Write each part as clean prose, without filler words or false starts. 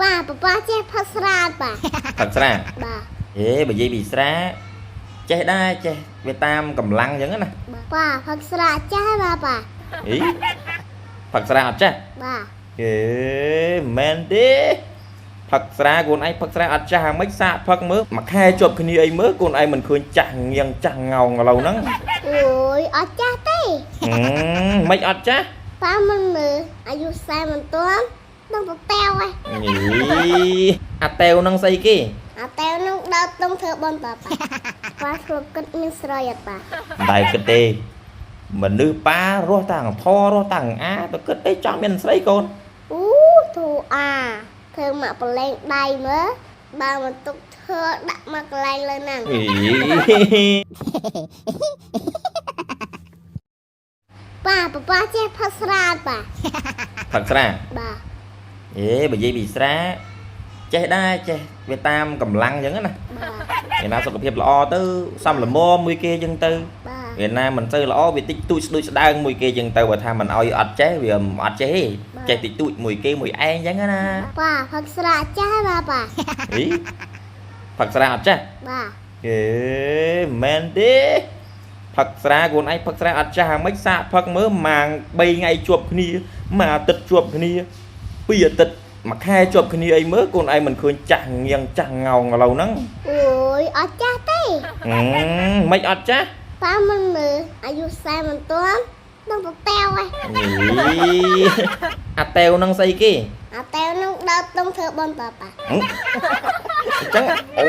ប៉ាប៉ាប៉ាចេះផឹកស្រាអត់ប៉ា ផឹកស្រា បាទ ហេបើនិយាយពីស្រាចេះដែរចេះវាតាមកម្លាំងអញ្ចឹងណា ប៉ាផឹកស្រាចេះបាទប៉ា អីផឹកស្រាអត់ចេះ បាទ ហេមិនមែនទេផឹកស្រាខ្លួនឯងផឹកស្រាអត់ចាស់ហ្មិចសាកផឹកមើលមួយខែជាប់គ្នាអីមើលខ្លួនឯងមិនឃើញចាស់ងៀងចាស់ងោងឥឡូវហ្នឹង អូយអត់ចាស់ទេ ហឹមមិនអត់ចាស់ ប៉ាមិនមើលអាយុ40មិនទាន់ដល់ទៅតែវឯង អីអាតេវហ្នឹងស្អីគេ អាតែវនឹងដើរតុងធ្វើបនប៉ាប៉ាប៉ាធ្លាប់គិតមានស្រីអត់ប៉ា មិនដែលគិតទេមនុស្សប៉ារស់តាំងធរស់តាំងអាទៅគិតអីចង់មានស្រីកូន អូធូអាធ្វើមកប្រឡែងដៃមើលបើមិនទុកធ្វើដាក់មកកន្លែងលើហ្នឹង អី ប៉ាប៉ាប៉ាចេះផឹកស្រាអត់ប៉ា ផឹកស្រា បាទ អេបើនិយាយពីស្រាចេះដែរចេះវាតាមកម្លាំងអញ្ចឹងណា បាទ ឯណាសុខភាពល្អទៅសំល្មមមួយគេអញ្ចឹងទៅ បាទ ឯណាមិនសូវល្អវាតិចតួចស្ដួចស្ដើងមួយគេអញ្ចឹងទៅបើថាមិនឲ្យអត់ចេះវាអត់ចេះទេចេះតិចតួចមួយគេមួយឯងអញ្ចឹងណា ប៉ាផឹកស្រាចេះបាទប៉ា អីផឹកស្រាអត់ចេះ បាទ ហេមិនមែនទេផឹកស្រាខ្លួនឯងផឹកស្រាអត់ចាស់ហ្មិចសាកផឹកមើលម៉ាង3ថ្ងៃជាប់គ្នាមួយអាទិត្យជាប់គ្នាពីរអាទិត្យមួយខែជាប់គ្នាអីមើលខ្លួនឯងមិនឃើញចាស់ងៀងចាស់ងោងឥឡូវហ្នឹង អូយអត់ចាស់ទេ ហឹមមិនអត់ចាស់ ប៉ាមិនមើលអាយុ40មិនទាន់ដល់ទៅតែវឯង អីអាតេវហ្នឹងស្អីគេ អាតែវនឹងដើរតុងធ្វើបនប៉ាប៉ា ហឹមអញ្ចឹងអូ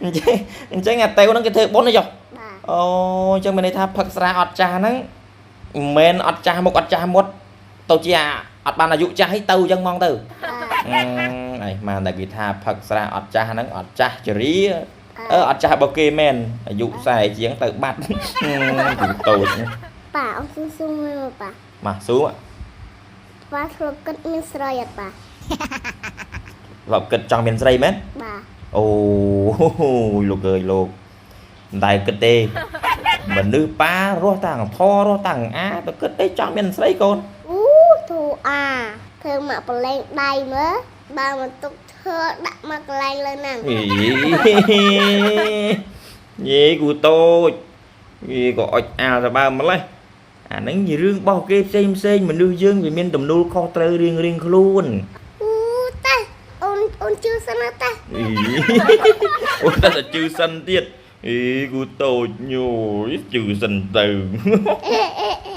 អញ្ចឹងអញ្ចឹងអាតេវហ្នឹងគេធ្វើបុណ្យហ៎ចុះ បាទ អូអញ្ចឹងមានន័យថាផឹកស្រាអត់ចាស់ហ្នឹងមិនមែនអត់ចាស់មុខអត់ចាស់មាត់ទៅជាអាអត់បានអាយុចាស់ហីទៅអញ្ចឹងហ្មងទៅ បាទ អឺអីម៉ានតែគេថាផឹកស្រាអត់ចាស់ហ្នឹងអត់ចាស់ជរាអឺអត់ចាស់របស់គេមែនអាយុ40ជាងទៅបាត់ហឹមតូច ប៉ាអងស៊ូស៊ូមើលប៉ា មកស៊ូ ប៉ាធ្លាប់គិតមានស្រីអត់ប៉ា ធ្លាប់គិតចង់មានស្រីមែន បាទ អូលោកអើយលោកមិនដែលគិតទេមនុស្សប៉ារស់តាំងធរស់តាំងអាទៅគិតអីចង់មានស្រីកូន អូធូអាធ្វើមកប្រឡែងដៃមើលបើមិនទុកធ្វើដាក់មកកន្លែងលើហ្នឹង អីយេគូតូចវាក៏អុចអាលសបើម្លេះអាហ្នឹងជារឿងរបស់គេផ្សេងផ្សេងមនុស្សយើងវាមានទំនួលខុសត្រូវរៀងរៀងខ្លួន អូតេអូនអូនជឿសិនណាតេ អីអូតែតែជឿសិនទៀតអីគូតូចញយជឿសិនទៅ អេអេអេ